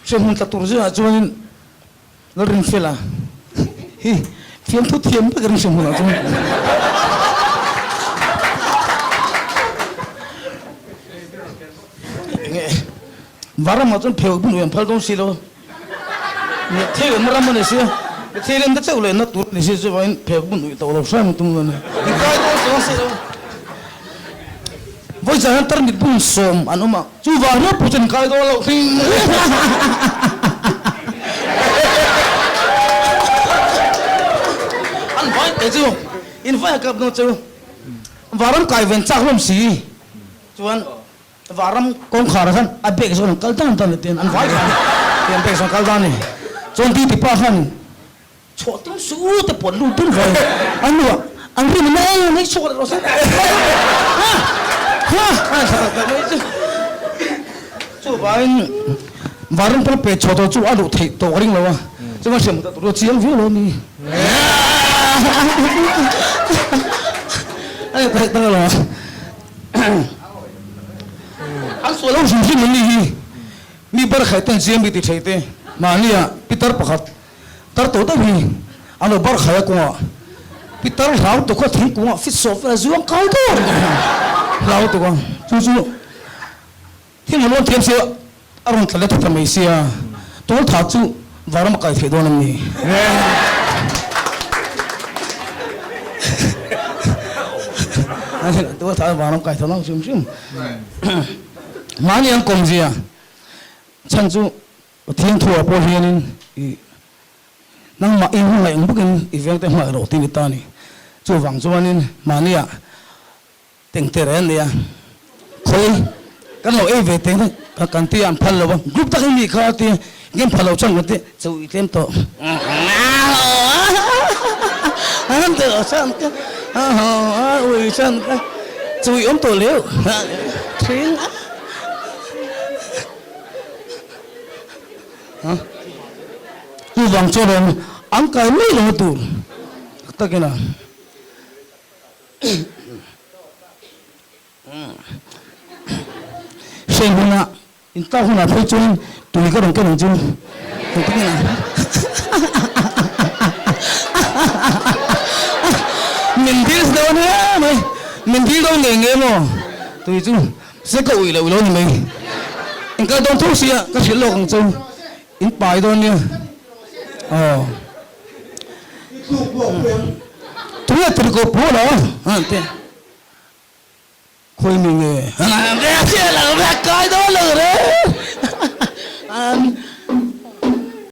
Hrehmun tla tur zingah chuanin Lalrinfela hi fiamthu thiam tak a ring hrehmunah chuan. Enge Varamah chuan pheu bun uiam phal dawn si lo. Thei awmna ram a ni sia, thei lem te chauh leh na tur a ni sia chuvangin phek bun uih tawh lo hram tum lo a ni. Inkai dawn chuang si lo. Vawichah hian tarmit bun sawm an awm a, chuvang hian pawh chuan inkai dawn lo hring. An vai te chu in vai a kap dawn chu. Varam kai ven chak hlawm si chuan. Varam kawngkhar ah khan a bag zawn an kal dan dan a tian an vai khan tian bag zawn kal dan a ni. Chuan duty pa khan chhuah tum su te pawt lut dun vai an nu ah an rim na em hei chhuak leh rawh se ha ha a tha tak tak mai chu. Chuvangin varam pawh pe chhuah tawh chu a luh theih tawh ka ring lo a, chuan hriam tak tur chu chiang viau lo a ni. A ni tak tak lo a. An sual ho hrim hrim an nih hi. Mi bar khaih ten chiang bik ti thei te. Mahni ah pitar pakhat tar tawh deuh hi an lo bar khaih a kawngah pitar hlau tuk a thingkung ah fit sawh vel a zuang kai dawr dawr a hlau tuk a chu chu thing a lawn thiam sia a rawn tla let ta mai sia tual tha chu varam a kai theih dawn an ni. Tual tha varam kai tho nang hrim hrim. Mahni an kawm zia chhan chu Pathian thu ah pawh hianin i nangmah i hmangaih ang bawkin i vengte hmangaih rawh tih ni ta a ni. Chuvang chuanin mahniah Tengte reng a nia. Khawi kan lo ei ve teng ka kan ti a an phal lo a, group tak hi mi kha a ti a, engkim phal lo chuan kan ti chu i tlem tawh. An ti lo chuan ka ui chuan ka chu i awm tawh leu thin a. Chuvang chuan an kai mai lo tur takin a. Hriat hunah intlak hunah phei chuan tui ka rawn ken ang chu min dil dawn hle mai min dil dawn ngei ngei maw tui chu se ka uih loh lo ni mai inkal dawn tho sia ka hrilh lawk ang chu in pai dawn nia aw. Tui a tui ko pu lo an ti khawi mi nge kai dawn lo re an.